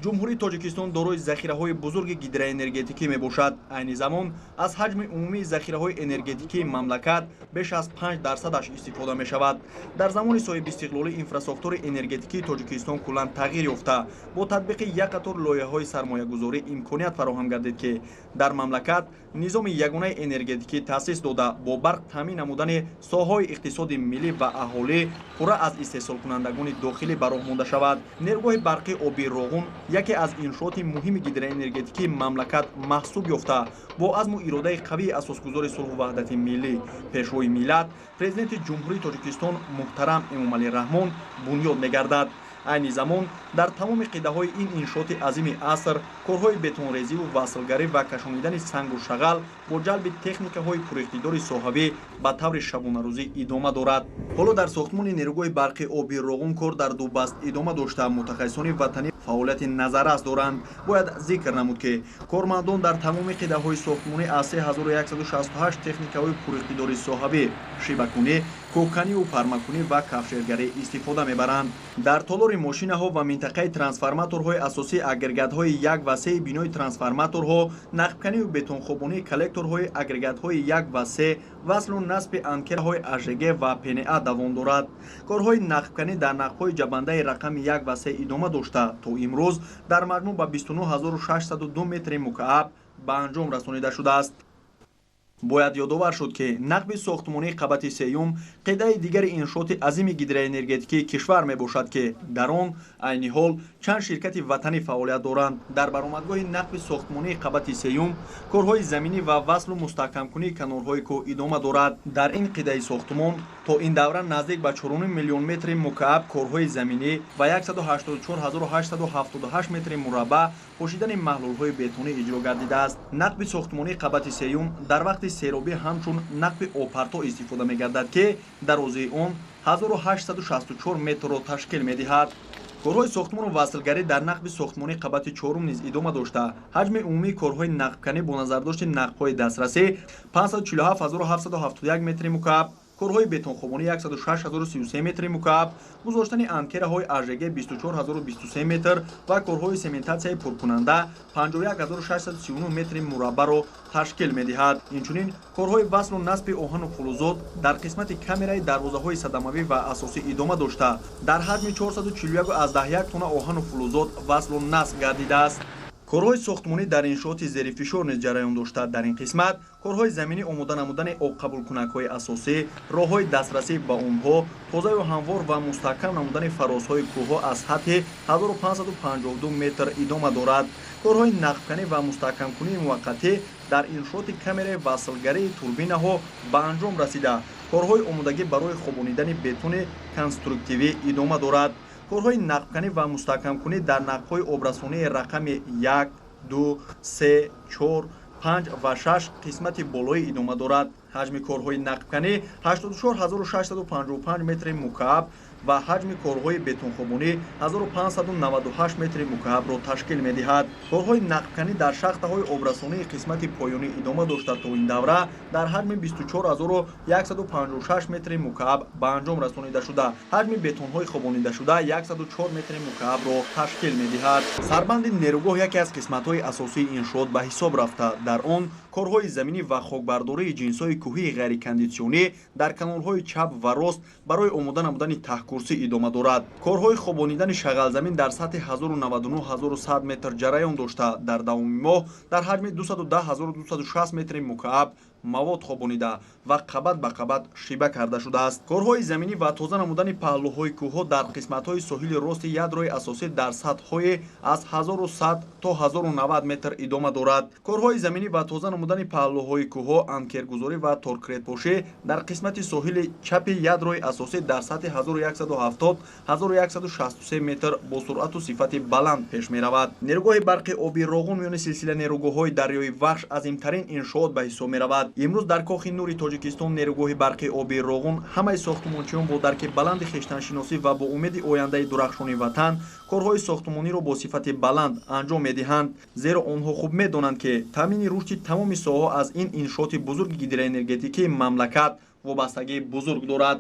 Ҷумҳурии Тоҷикистон дорои захираҳои бузурги гидроэнергетикӣ мебошад. Айни замон аз ҳаҷми умумии захираҳои энергетикии мамлакат беш аз 5%-аш истифода мешавад. Дар замони соҳибистиқлолӣ инфрасохтори энергетикии Тоҷикистон куллан тағйир ёфта, бо татбиқи як қатор лоиҳаҳои сармоягузорӣ имконият фароҳам гардид, ки дар мамлакат низоми ягонаи энергетикӣ таъсис дода, бо барқ таъмин намудани соҳаҳои иқтисоди миллӣ ва аҳолӣ пурра аз истеҳсолкунандагони дохилӣ ба роҳ монда шавад. Нерӯгоҳи барқи обии Роғун яке аз иншооти муҳими гидроэнергетикии мамлакат маҳсуб ёфта, бо азму иродаи қавии асосгузори сулҳу ваҳдати миллӣ, Пешвои миллат, Президенти Ҷумҳурии Тоҷикистон муҳтарам Эмомалӣ Раҳмон бунёд мегардад. Айни замон дар тамоми қитъаҳои ин иншооти азими аср корҳои бетонрезиву васлгарӣ ва кашонидани сангу шағал бо ҷалби техникаҳои пуриқтидори соҳавӣ ба таври шабонарӯзӣ идома дорад. Ҳоло дар сохтмони нерӯгоҳи барқи обии Роғун кор дар ду баст идома дошта, мутахассисони ватанӣ фаъолияти назаррас доранд. Бояд зикр намуд, ки кормандон дар тамоми қитъаҳои сохтмонӣ аз 3168 техникаҳои пуриқтидори соҳавӣ, шибакунӣ, кӯҳканиву пармакунӣ ва кафшергарӣ истифода мебаранд. Дар толори мошинаҳо ва минтақаи трансформаторҳои асосии агрегатҳои 1 ва 3 бинои трансформаторҳо, нақбканиву бетонхобонии коллекторҳои агрегатҳои 1 ва 3, васлу насби анкерҳои АЖГ ва ПНА давом дорад. Корҳои нақбканӣ дар нақбҳои ҷабандаи рақами 1 ва 3 идома дошта, то имрӯз дар маҷмӯъ ба 29602 метри мукааб ба анҷом расонида шудааст. Бояд ёдовар шуд, ки нақби сохтмонии қабати сеюм қитъаи дигари иншооти азими гидроэнергетикии кишвар мебошад, ки дар он айни ҳол чанд ширкати ватанӣ фаъолият доранд. Дар баромадгоҳи нақби сохтмонии қабати сеюм корҳои заминӣ ва васлу мустаҳкамкунии канорҳои кӯҳ идома дорад. Дар ин қитъаи сохтмон то ин давра наздик ба 4 миллион метри мукааб корҳои заминӣ ва 184878 метри мураббаъ пӯшидани маҳлулҳои бетонӣ иҷро гардидааст. Нақби сохтмонии қабати сеюм дар вақти серобӣ ҳамчун нақби обпарто истифода мегардад, ки дарозии он 1864 метрро ташкил медиҳад. Корҳои сохтмону васлгарӣ дар нақби сохтмонии қабати чорум низ идома дошта, ҳаҷми умумии корҳои нақбканӣ бо назардошти нақбҳои дастрасӣ 547771 метри мукааб, корҳои бетонхобонӣ 106033 метри мукааб, гузоштани анкераҳои АЖГ 24023 метр ва корҳои сементатсияи пуркунанда 51639 метри мураббаъро ташкил медиҳад. Инчунин корҳои васлу насби оҳану фулузот дар қисмати камераи дарвозаҳои садамавӣ ва асосӣ идома дошта, дар ҳаҷми 441,1 тонна оҳану фулузот васлу насб гардидааст. Корҳои сохтмонӣ дар иншооти зерифишор низ ҷараён дошта, дар ин қисмат корҳои заминӣ, омода намудани обқабулкунакҳои асосӣ, роҳҳои дастрасӣ ба онҳо, тозаю ҳамвор ва мустаҳкам намудани фарозҳои кӯҳҳо аз сатҳи 1552 метр идома дорад. Корҳои нақбканӣ ва мустаҳкамкунии муваққатӣ дар иншооти камераи васлгарии турбинаҳо ба анҷом расида, корҳои омодагӣ барои хобонидани бетони конструктивӣ идома дорад. Корҳои нақбканӣ ва мустаҳкамкунӣ дар нақбҳои обрасонии рақами 1, 2, 3, 4, 5 ва 6 қисмати болоӣ идома дорад. Ҳаҷми корҳои нақбканӣ 84655 метри мукааб ва ҳаҷми корҳои бетонхобонӣ 1598 метри мукаабро ташкил медиҳад. Корҳои нақбканӣ дар шахтаҳои обрасонии қисмати поёнӣ идома дошта, то ин давра дар ҳаҷми 24156 метри мукааб ба анҷом расонида шуда, ҳаҷми бетонҳои хобонидашуда 104 метри мукаабро ташкил медиҳад. Сарбанди нерӯгоҳ яке аз қисматҳои асосии иншоот ба ҳисоб рафта, дар он корҳои заминӣ ва хокбардории ҷинсҳои кӯҳии ғайрикондитсионӣ дар канорҳои чап ва рост барои омода намудани таҳкурсӣ идома дорад. Корҳои хобонидани шағалзамин дар сатҳи 1099-1100 метр ҷараён дошта, дар давоми моҳ дар ҳаҷми 210260 метри мукааб мавод хобонида ва қабат ба қабат шиба карда шудааст. Корҳои заминӣ ва тоза намудани паҳлӯҳои кӯҳҳо дар қисматҳои соҳили рости ядрои асосӣ дар сатҳҳои аз 1100 то 1090 метр идома дорад. Корҳои заминӣ ва тоза намудани паҳлӯҳои кӯҳҳо, анкергузорӣ ва торкретпошӣ дар қисмати соҳили чапи ядрои асосӣ дар сатҳи 1170-1163 метр бо суръату сифати баланд пеш меравад. Нерӯгоҳи барқи обии Роғун миёни силсила нерӯгоҳҳои дарёи Вахш азимтарин иншоот ба ҳисоб меравад. Имрӯз дар Кохи Нури Тоҷикистон, нерӯгоҳи барқи обии Роғун, ҳамаи сохтмончиён бо дарки баланди хештаншиносӣ ва бо умеди ояндаи дурахшони ватан корҳои сохтмониро бо сифати баланд анҷом медиҳанд, зеро онҳо хуб медонанд, ки таъмини рушди тамоми соҳаҳо аз ин иншооти бузурги гидроэнергетикии мамлакат вобастагии бузург дорад.